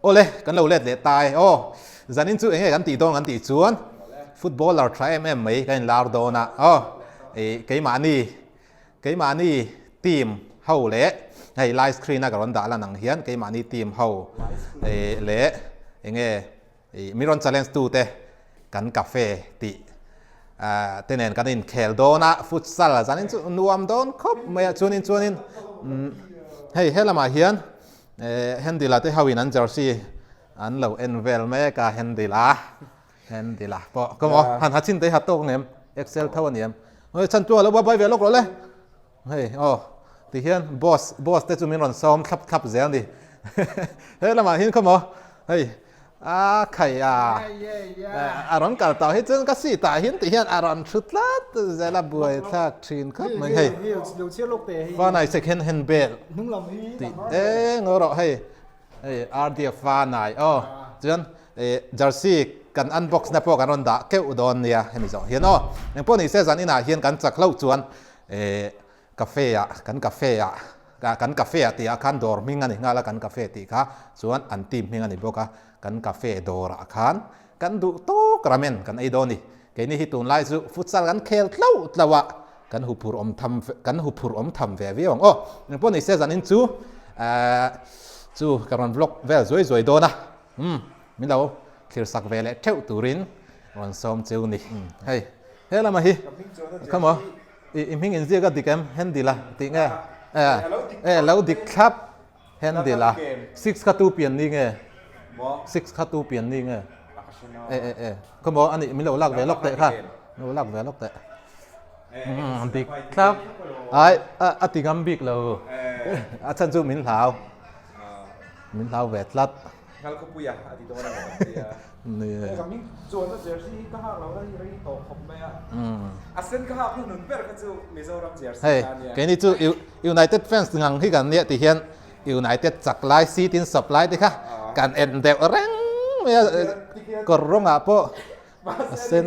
Awle, kan lo let leh ta e. Aw, zanin chu enge kan tih dawn kan tih chuan footballer tha em em mai kan inlar dawn a. Aw, ih keimahni, keimahni team ho leh hei live screen a ka rawn dah lan ang hian keimahni team ho ih leh enge Ih mi rawn challenge tu te kan cafe tih te nen kan inkhel dawn a, futsal zanin chu nuam dawn khawp mai a, chuanin chuanin hei helamah hian Handle-a te ho in an jersey an lo en vel mek a, Handle-a Handle-a pawh ka maw han ha chin te hi ha tawk ngem Excel tho a ni em, chhan chu a lo buai ve lawk rawh le. Hei aw ti hian boss boss te chu min rawn sawm thlap thlap zel ni he lamah hian khaw maw hei a khai a a rawn kal tawh hi chuan ka seat ah hian ti hian a rawn thu tlat zel a buai thlak thin khawp mai hei fanai second hand bel tih eng rawh hei hei RDF fanai aw chuan jersey kan unbox na pawh kan rawn dah keuh dawn nia hemi zawh hian aw engpawh ni se zan inah hian kan chak hlauh chuan Eh cafe ah kan cafe ah kan cafe ah tih ah khan dawr hming a ni nghal a kan cafe tih kha chuan an team hming a ni bawk a kan cafe dawr ah khan kan duh tawk ramen kan ei dawn a ni keini hi tunlai chu futsal kan khel tlo tlo a kan huphur awm tham kan huphur awm tham ve viau ang aw engpawh ni se zanin chu eh chu ka rawn vlog vel zuai zuai dawn a umm min lo thlir sak ve leh theuh turin rawn sawm cheu ni hei. He lama hi kha maw i hming in ziak a dik em handle a tih nge e lo dik thlap handle a six kha tu pian ni nge six kha tu pian ni nge e e e kha maw ani min lo lak ve lawk teh kha min lo lak ve lawk teh dik thlap ai a ti ngam bik lo a chhan chu min hlau min hlau ve tlat Ngal khawpuia a ti dawn a ni ang tia. Ni. Ka hming chuanna jersey hi ka hak lo na hi rei tawh khawp mai a. A sen ka hak hnu nun ber kha chu Mizoram jersey Hei, kha a nia. keini chu United fans ngang hi kan nia ti hian United chak lai seat in sawp lai te kha kan en deuh reng mai a, kawr rawngah pawh a sen.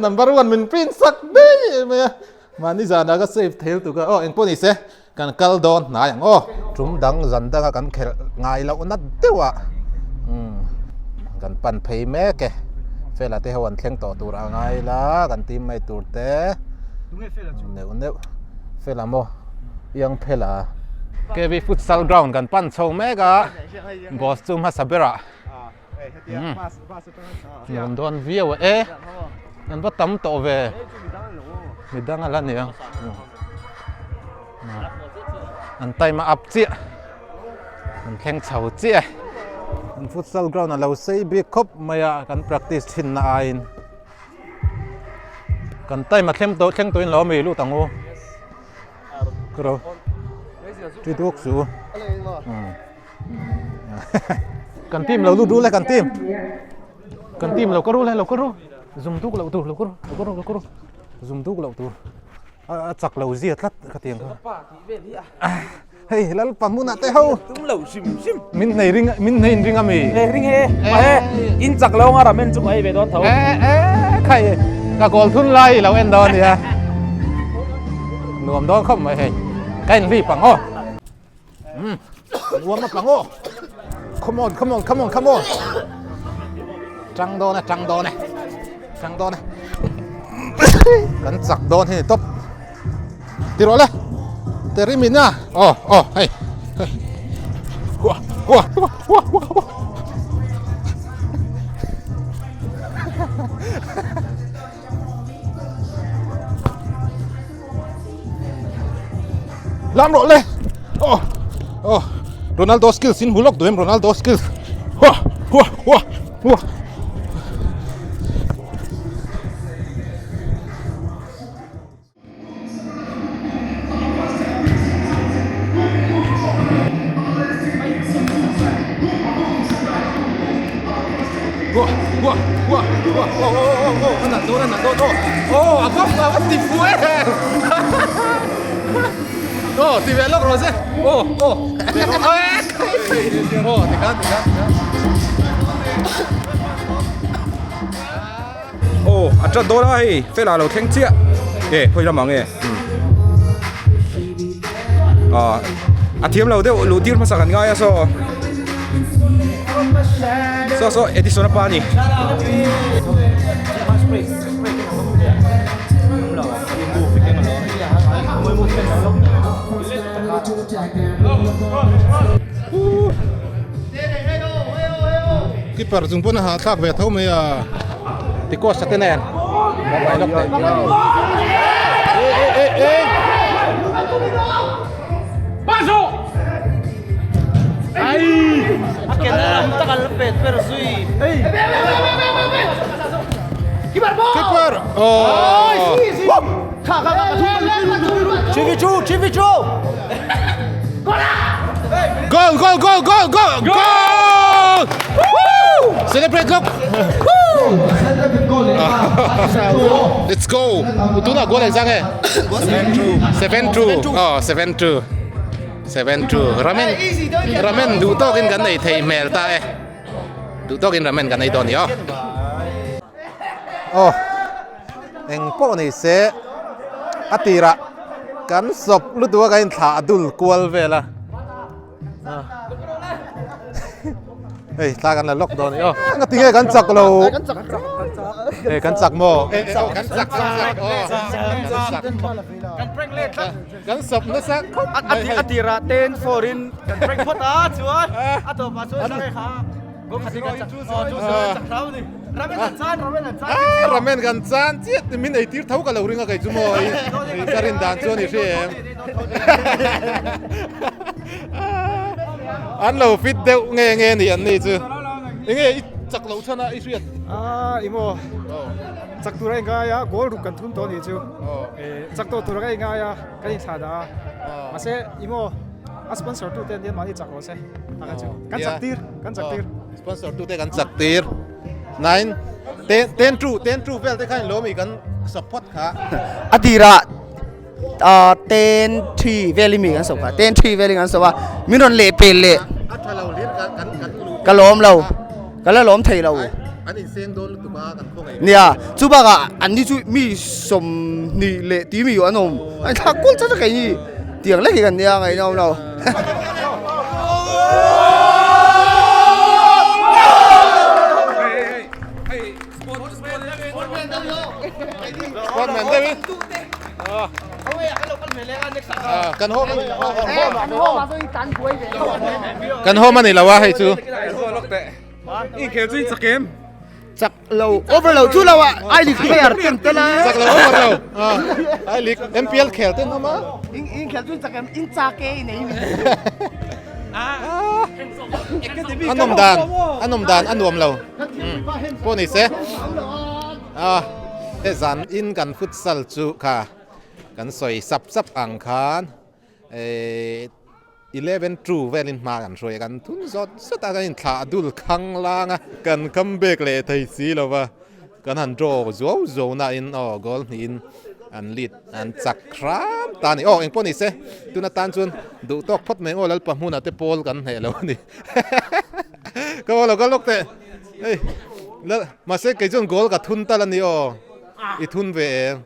Number one min print sak daih mai a, mahni zanah ka save thei lutuk a, aw engpawh ni se Kan kal dawn hnai ang aw. Tum dang zan danga kan khelh ngai loh nat deuh a kan pan phei mek e. Fela te ho an thleng tawh tur a ngai la kan team mai tur te neuh neuh Fela maw Young Fela. KV futsal ground kan pan chho mek a boss chu hmasa berah nuam dawn viau e an va tam tawh ve midang a la ni ang an time a up chiah an thleng chho chiah e an futsal ground a lo sei bik khawp mai a kan practice thin na aiin kan time a thleng tawh thleng tawhin lo mi lut ang u kuro tui duk chu Kan team lo lut rul e kan team. Kan team lo ka rul e lo ka ru. Zum duk loh tur lo ka ru lo ka ru lo ka ru. Zum duk loh tur. A chak lo zia tlat ka tiang kha. Hei lalpa hmunah te ho. Tum lo hrim hrim. Min nei ring min nei in ring ami. Nei ring e. Ma he in chak lo nga ramen chu ka ei ve dawn tho. E e khai ka goal thun lai lo en dawn nia. Nuam dawn khawp mai hei. Ka in hlip ang aw. Warm up ang aw. Come on, come on, come on, come on. Tang dawn e, tang dawn e. Tang dawn e. Kan chak dawn hi ni top. Ti rawh le. Teri min a. Oh, oh, hei. Hei. Hua, hua, hua, hua, hua, hua. Lam rawh le oh oh Ronaldo skills in hmu lawk duh em Ronaldo skills hua hua hua hua Hua hua hua hua oh oh oh oh a nalh dawn a nalh dawn aw aw a va a va ti fuh e aw ti ve lawk rawh se aw aw ve rawh e aw tikhan tikhan tikhan Aw a tat dawn a hei fela lo thleng chiah e khawi lamah nge ah a thiam lo deuh luh tir hmasa kan ngai a saw. Saw saw Edison a pa a ni. Keeper chung pawn a hahthlak ve tho mai a Ticos a te nen Keeper oh Goal goal goal goal goal goal Woo! Celebrate look Let's go Tuna goal exam eh 7-2 Oh 7-2 7-2 Ramen Ramen duh tawkin kan nei thei hmel ta e Duh tawkin ramen kan ei dawn ni aw Aw eng pawh ni se a tirah kan sawp lutuk a kan inthlah a dul kual vel a hei thla kan la lawk dawn a ni aw nga tinge kan chak lo hei kan chak maw kan chak kan chak aw kan chak kan sawp nasa khawp mai hei a tirah 10-4 in kan prank phawt a chuan a tawpah chuan kha Ramen kan chan chiah ti min eitir tho ka lo ring a kei chu maw i ka rin dan chuan i hre em an lo fit deuh nge nge ni an ni chu enge i chak lo chhan a i hriat a i maw chak tur a ingai a goal ruk kan thun tawh ni chu chak tawh tur a ingai a kan inthlah dah a mahse i maw a sponsor tu te an mahni chak rawh se Kan chak tir, kan chak tir. Sponsor tu te kan chak tir. 9 10 10 2 10 2 vel te khan lo mi kan support kha. A tira 10 3 vel mi kan sop kha. 10 3 vel kan sop a. Min ron leh pel leh. A tha lo lir kan kan kan lu. Ka lawm lo. Ka la lawm thei lo. An in seng dawn lutuk a kan khaw ngei. Nia, chu bakah an ni chu mi 20 leh ti mi an awm. An thlak kul chat a kei ni. Tiang lek hi kan nia ngaihnawm lo. Kan home kan home a ni lo a hei chu. Chak lo over lo chu lo a I League player ten tel a. Chak lo over lo. I League MPL khel ten awm a. In in khel chu chak em in chak e in ei mi. A nawm dan a nawm dan a nuam lo. Pawh ni se. A he zan in kan futsal chu kha kan sawi sap sap ang khan eh 11 two velin hma kan hruai a, kan thun zawt zawt a, kan inthlah dul khang lang a, kan come back leh thei si lo va, kan han draw zuau zuau na in aw goal hnihin an lead an chak hram ta a ni. Aw engpawh ni se tuna tan chuan duh tawk phawt mai ang aw Lalpa hmunah te pawl kan hneh lo a ni. Ka aw lo kal lawk teh hei mahse kei chuan goal ka thun tal a ni aw i thun ve em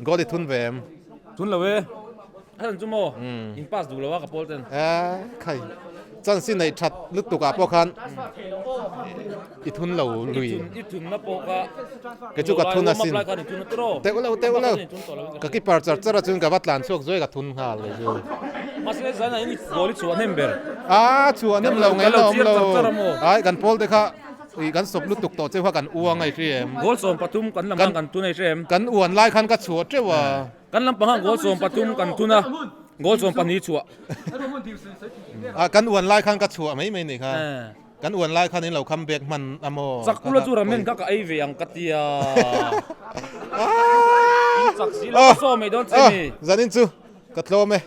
goal i thun ve em. Thun lo e. A chan chu maw in pass duh lo a ka pawl ten. Eh khai chance i neih that lutuk ah pawh khan i thun lo lui. I thun na pawh kha kei chu ka thun asin. Teuh lo teuh lo ka keeper char char a chuan ka va tlan chhuak zuai ka thun nghal leh chu. Mahse zan ah in goal i chhuah hnem ber. A chhuah hnem lo ngaih na awm lo. Ai kan pawl te kha i kan sawp lutuk tawh cheu kha kan uang a i hria em. Goal 13 kan lam khan kan thun a i hria em. Kan uan lai khan ka chhuah teuh a. Kan lampang ah goal 13 kan thun a, goal 12 chhuah. Ah, kan uan lai khan ka chhuah mai mai ni kha. Kan uan lai khan in lo come back hman a maw? Chak ula chu ramen kha ka ei ve ang ka tia. In chak si lo ka saw mai dawn che ni. Zanin chu ka tlawm e.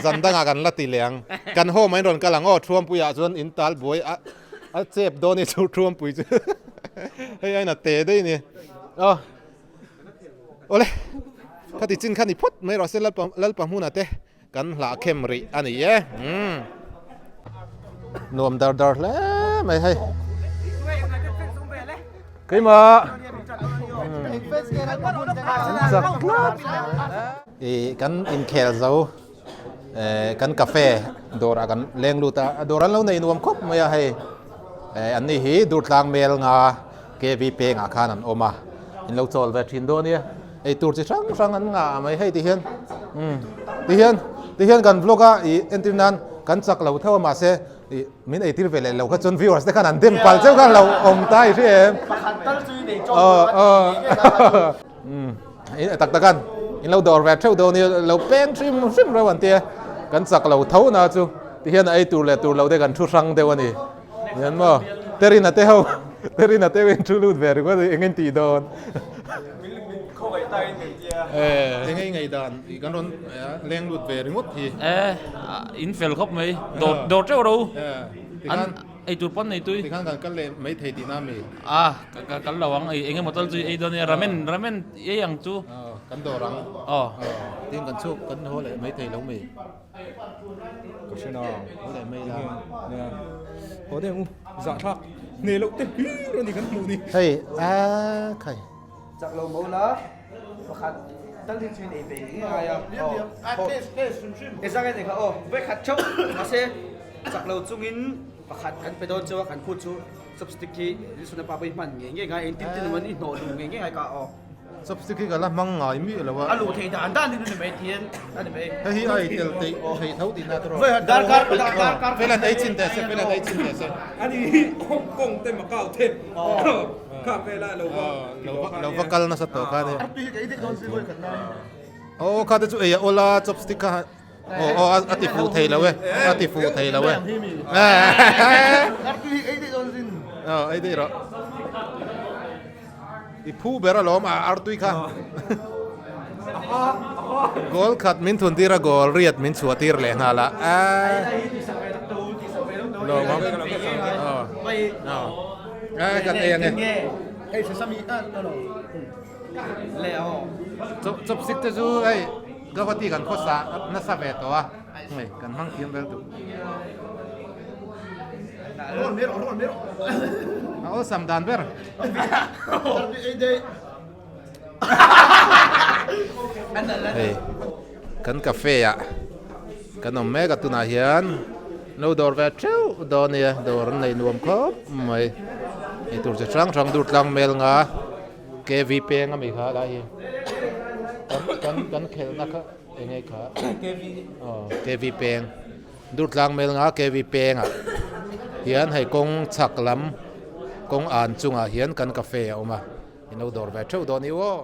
Zan dangah kan la ti leh ang. Kan home ah in rawn kal ang aw, Thuampuiah chuan in tal buai a a chep dawn i chu Thuampui chu. Hei a in a te daih ni. Aw. Awle, khati chin kha ni phawt mai rawh se Lalpa Lalpa hmuna te kan hlah khem rih a ni e. Umm. Nuam dar dar hle mai hei. Keimah. Chak tlat. I kan inkhel zo kan cafe dawrah kan leng lut a, a dawr an lo nei nuam khawp mai a hei. An ni hi Durtlang Mel nga KV pengah khan an awm a, in lo chawl ve thin dawn nia. Ei tur chi hrang hrang an ngah mai hei ti hian umm ti hian ti hian kan vlog a ih entir nan kan chak lo theuh a mahse ih min eitir ve leh lo kha chuan viewers te khan an dem pal cheu khan lo awm ta i hria em. Pakhat tal chu i nei chawk tur a ti ngei ngei ta kha chu. Umm tak takan in lo dawr ve theuh dawn nia lo peng hrim hrim reuh an tia kan chak lo tho na chu ti hian a ei tur leh tur lo te kan thu hrang deuh a ni. Nian maw? Terina te ho, Terina te ho in thu lut ve ringawt eng in tih dawn. Eng ei ngei dan i kan rawn leng lut ve ringawt hi. E, in fel khawp mai. Dawr dawr teuh ro. An ei tur pawn nei tui. Tikhan kan kal leh mai thei tihna mi? A, ka kal lo ang. Eng emaw tal chu ei dawn nia. Ramen, ramen ei ang chu. Kan dawr ang. Aw. Tin kan chhuk kan haw leh mai thei lo mi? Ka hre na. Haw leh mai la. Nia. Haw deuh ang u. Zahthlak hne loh te hlir a ni kan hmuh ni. Hei a khai. Chak lo mo la pakhat tal hi chu in ei ve ngei ngai a. Aw. Ezang en kha aw. Ve khat theuh mahse chak lo chungin pakhat kan pe dawn chu a kan phut chu chopstick hi Wilson-a pa pawh i hman ngei ngei ngai engtin tin emaw i hnawh luh ngei ngei ngai ka aw. Chopstick hi ka la hmang ngai miah lo a. A luh theih dan dan in a ni mai thian a ni mai. Hei hi a ei tel theih theih tho tihna te rawh. Dar kar dar kar kar. Felan ei chin teh se felan ei chin teh se. Ani hi Hong Kong te Macau te kha vela lo va lo va kal nasa tawh kha ni. Aw kha te chu ei a awl a chopstick kha aw aw a ti fuh thei lo e a ti fuh thei lo e. Aw ei daih rawh. I phu ber alawm a artui kha. Goal khat min thun tir a goal riat min chhuah tir leh nghal a. Lawm ang. Aw. Kan ei ang e. Chopstick te chu hei Guwahati kan khawsa nasa ve tawh a. Hei kan hmang thiam vel duh. A awlsam dan ber. Hei kan cafe ah kan awm mek a tunah hian lo dawr ve theuh dawn ania dawr an nei nuam khawp mai eitur chi hrang hrang dur tlang mel nga KV peng ami kha lai hi kan kan kan khelhna kha eng nge kha aw KV peng. Durtlang mel nga KV pengah hian hei kawng chhak lam kawng an chungah hian kan cafe a awm a, in lo dawr ve theuh dawn i aw.